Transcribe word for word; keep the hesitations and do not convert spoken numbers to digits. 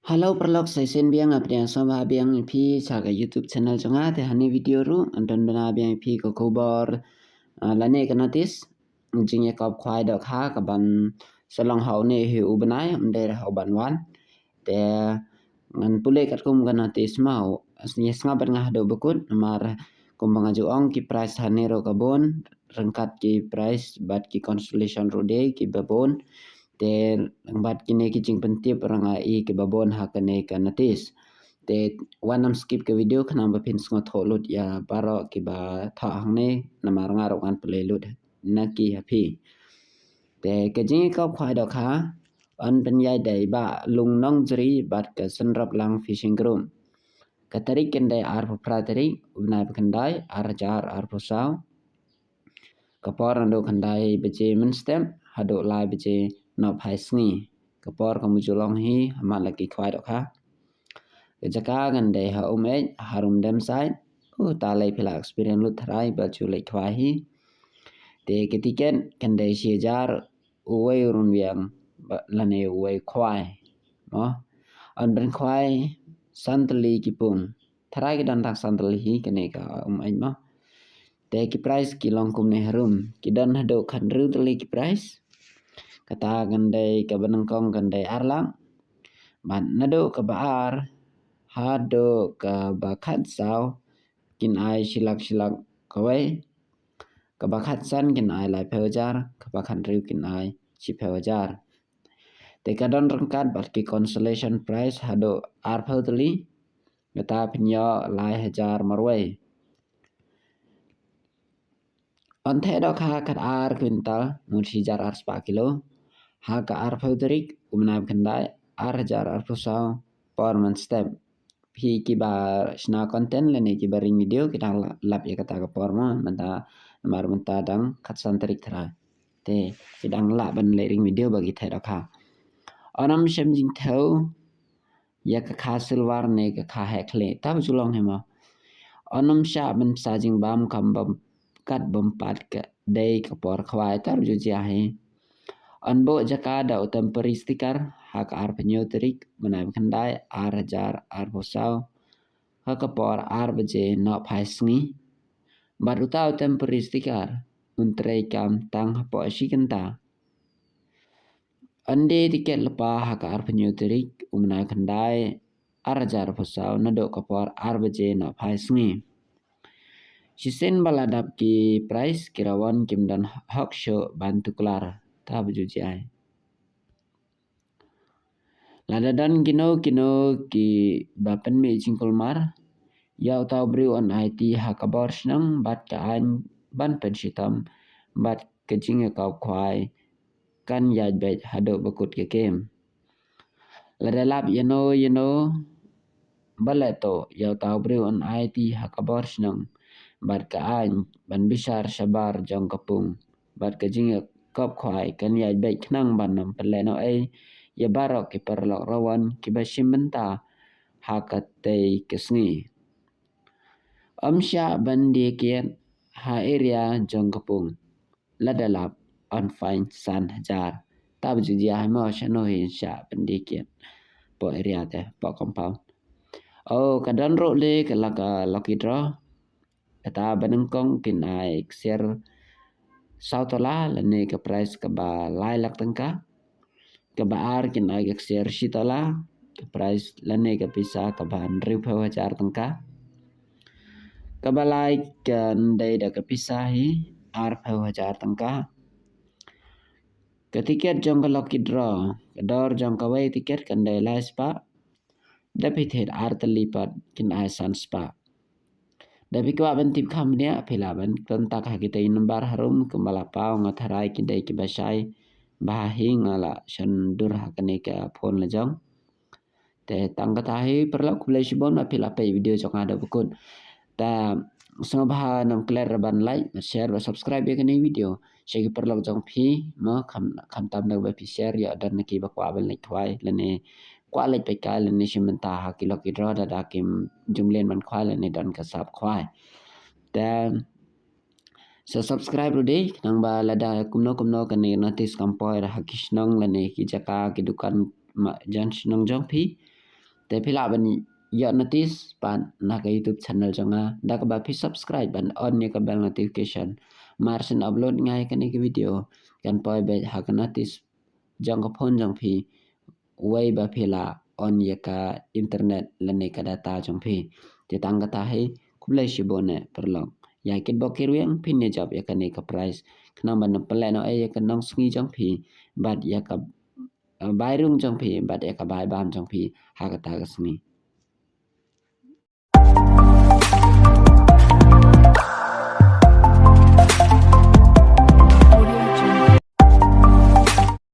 Hello paralok, sa shisien biang nga pdiang sngewbha biang ïa phi sha ka YouTube channel jong nga. Te ha kane ka video ruh ngan pynbna biang ïa phi ka khubor, ah, lane ka notice jingïakop khwai dohkha kaban sa long ha une hi u bnai, ym dei ha uban wan. Te ngan pule katkum ka notice mo, ïa sngap bad nga haduh ba kut, namar kumba nga ju ong, ki prize hangne ruh ka bun, ryngkat ki prize bad ki consolation ruh de kiba bun. Te bad kine ki jingpyntip ruh nga i kiba bun ha kane ka notice. Te wat nym skip ka video khnang ba phin sngewthuh lut ïa baroh kiba thoh hangne, namar nga ruh ngan pule lut na ki ha phi. Te ka jingïakop khwai dohkha yn pynïaid da i Bah Lungnongjri bad ka Synraplang Fishing Group. Ka tarik kan dei arphew phra tarik u bnai ba khyndai, ar hajar arphew saw. Ka por naduh khyndai baje mynstep haduh lai baje nohphai sngi. Ka por kam ju long hi ha man la ki khwai dohkha. Ka jaka kan dei ha Umeit, harum dem side. Uta lei phi la experience lut tharai ba ju leit khwai hi. Te ka tiket kan dei shi hajar uwei u rynbiang lane uwei u khwai. Mo, yn pynkhwai san tylli ki pung. Tharai ki don tang san tylli hi kane ka Umeit mo. Te ki prize ki long kumne harum, ki don haduh khathynriew tylli ki prize. Kata kan dei, kaba nyngkong kan dei ar lak. Bad naduh kaba ar haduh kaba khatsaw kin ai shi lak shi lak kawei. Kaba khatsan kin ai laiphew hajar, kaba khathynriew kin ai shiphew hajar. Te ka don ryngkat bad ki consolation prize haduh arphew tylli. Kata phin ïoh lai hajar marwei. Yn theh dohkha khatar kwintal, mut shi hajar ar spah kilo, ha ka arphew tarik u bnai ba khyndai, ar hajar arphew saw, por mynstep. Phi kiba shna content lane kiba ring video ki dang la-, lap ïa kata ka por mo, mynta, namar mynta dang khatsan tarik tharai. Te ki dang lah ban leit ring video ba ki theh dohkha. Yn ym shem jingthew ïa ka kha silver ne ka kha heh khlieh, tap ju long hi mo. Yn ym shah ban sa jingbam kam bam kat bam pat ka dei ka por khwai, tap ju jia hi. Yn buh jaka da u temporary sticker ha ka arphew hynñiew tarik bnai ba khyndai, ar hajar arphew saw, ha ka por ar baje nohphai sngi. Bad uta u temporary sticker un trei kam tang hapoh shi kynta. Yn die tiket lypa ha ka arphew hynñiew tarik u bnai ba khyndai, ar hajar arphew saw, naduh ka por ar baje nohphai sngi. Shisien ba la dap ki prize, ki rawon kim don hok shuh ban tuklar, tap ju jia hi. Lada don kino kino kiba pynmih jingkulmar ïa uta u briew, yn aiti ha ka bor shnong bad ka aiñ ban pynshitom, bad ka jingïakop khwai kan ïaid beit haduh ba kut ka kem. Lada lap ïano ïano ba leh tuh ïa uta u briew, yn aiti ha ka bor shnong bad ka aiñ ban bishar shabar jong ka pung, bad ka jingïakop khwai kan ïaid beit khnang ban ym pynlehnohei ïa baroh ki paralok rawon kiba shim bynta ha katei ka sngi. Ym shah ban die kiad ha area jong ka pung. Lada lap, yn fine san hajar. Tap ju jia hi mo, shano hi shah ban die kiad hapoh area te, hapoh compound. Oh, ka don ruh lei ka la ka lucky draw. Kata ba nyngkong kin ai ksiar saw tola lane ka prize kaba lai lak tyngka. Kaba ar kin ai ka ksiar shi tola, ka prize lane ka pisa kaba hynriewphew hajar tyngka. Kaba lai kan dei da ka pisa hi arphew hajar tyngka. Ka tiket jong ka lucky draw, ka dor jong kawei tiket kan dei lai spah. Da phi thied ar tylli pat kin ai san spah. Da phi kwah ban tip kham bniah, phi lah ban contact ha kitei number harum kumba la paw, nga tharai ki dei kiba shai bha hi, nga la shon dur ha kane ka phone la jong. Te tang kata hi paralok, khublei shibun ba phi la peit video jong nga haduh ba kut. Te sngewbha nym klet ban like, share bad subscribe ïa kane video. Sha ki paralok jong phi mo, kham, khamtam da ba phi share ïa, don na kiba kwah ban leit khwai lane kwah leit peit kai lane shim bynta ha ki lucky draw, da da kim ju mlien ban khwai lane don ka sap khwai. Te sa subscribe ruh de, khnang ba lada kumno kumno kane notice kam poi ha ki shnong lane ki jaka, ki dukan ma-, jan shnong jong phi, Te phi lah ban ïoh notice pat na ka YouTube channel jong nga da kaba phi subscribe bad on ïa ka bell notification. Mar shu upload nga ïa kane ka video kan poi beit ha ka notice jong ka phone jong phi, wei ba phi lah on ïa ka internet lane ka data jong phi. Te tang kata hi, khublei shibun eh paralok. Ïa kitbok ki rwiang phin ïa jop ïa kane ka prize. Khnang ban pynlehnohei ïa ka nongsngi jong phi bad ïa ka, eh, bai rung jong phi bad ïa ka bai bam jong phi ha kata ka sngi.